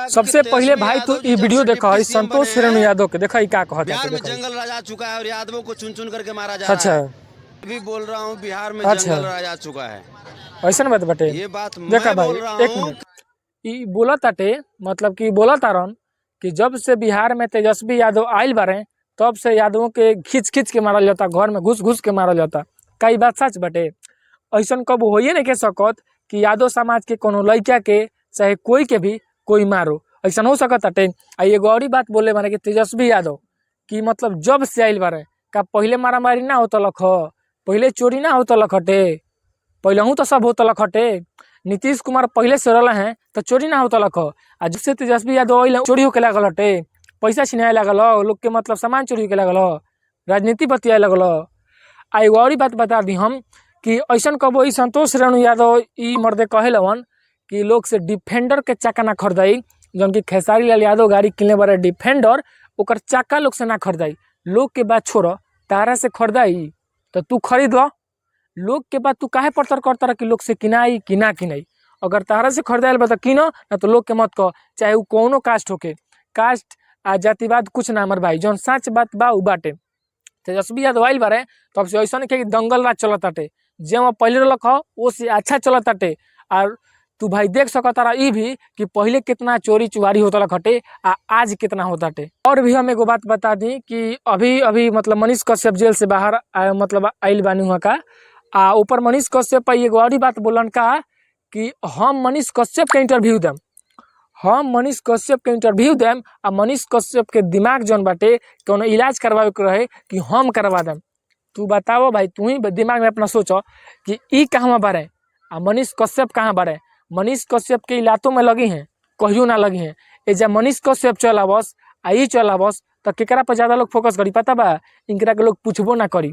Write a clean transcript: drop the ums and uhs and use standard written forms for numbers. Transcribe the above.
सबसे कि पहिले तेजस्वी भाई तू यादव जी ई जब वीडियो से देखा डिप्टी है सीएम संतोष बने रेणु हैं, यादव के, देखा ई का कहता बिहार है में देखा। जंगल राज आ चुका है और यादवों को चुन चुन करके मारा जा रहा है। अभी बोल रहा हूँ, बिहार में जंगल राज आ चुका है। ऐसा बात बटे। ये बात देखा मैं भाई, बोल रहा एक हूँ। मिनट, ई बोला ताटे, मतलब कि बोला तारन कि जब से बिहार में तेजस्वी यादव आयल बारे तब से यादवों के खींच खींच के मारल जाता, घर में घुस घुस के मारल जाता। का ई बात सच बटे? ऐसन कब होइए नहीं के सकत कि यादव समाज के कोनो लड़का के चाहे कोई के भी कोई मारो, ऐसा हो सकत ताटे। आ एगो और बात बोले माने कि तेजस्वी यादव कि मतलब जब से आयल बारे, का पहले मारामारी ना होता लख, पहले चोरी ना होता लखटे, पहले तो सब होता लखटे। नीतीश कुमार पहले से रहल हैं तो चोरी ना होता लख, आ जब से तेजस्वी यादव अइल चोरी होके लागल हटे, पैसा छिनाए लागल, लोग के मतलब सामान चोरी होके लागल, राजनीति बतियाए लागल। आ एगो और बात बता दी हम कि ऐसन कबो ई संतोष रेणु यादव ई मर्दे कहे लवन कि लोग से डिफेंडर के चक्का ना खरीदाई, जौन कि खेसारी लाल यादव गाड़ी किनले बारे डिफेंडर, ओकर चक्का लोग से ना खरीदाई। लोग के बात छोड़, तारा से खरीदाई तो तू खरीद ल, लोग के बात तू काहे परतर करता रह कि लोग से किनाई कि ना किनाई। अगर तारा से खरीदाइल बा तो किनो, ना तो लोग के मत कह, चाहे उ कोनो कास्ट होके, कास्ट आ जातिवाद कुछ ना हमर भाई, जौन सच बात बा उ बाटे। तेजस्वी यादव आइल बारे तब से ऐसा नहीं कि दंगल राज चलत ताटे, जेमा पहले रहलक ह ओ से अच्छा चलत ताटे। और तू भाई देख सकत तारा ई भी कि पहले कितना चोरी चुहारी होता हटे आ आज कितना होता हटे। और भी हम एगो बात बता दी कि अभी अभी मतलब मनीष कश्यप जेल से बाहर मतलब आइल बानी वहाँ का, आ ऊपर मनीष कश्यप पर एगो और बात बोलन का कि हम मनीष कश्यप के इंटरव्यू देम, हम मनीष कश्यप के इंटरव्यू देम आ मनीष कश्यप के दिमाग जौन बाटे कोनो इलाज करवावे के रहे कि हम करवा देम। तू बताओ भाई, तू ही दिमाग में अपना सोचो कि ई कहवा बारे आ मनीष कश्यप कहाँ बारे। मनीष कश्यप के इलातों में लगी हैं, कहियो ना लगी हैं। ए जब मनीष कश्यप चल आवस आ ई चल आवस तो केकरा पर ज़्यादा लोग फोकस करी पता बा? इनकरा के लोग पूछबो ना करी।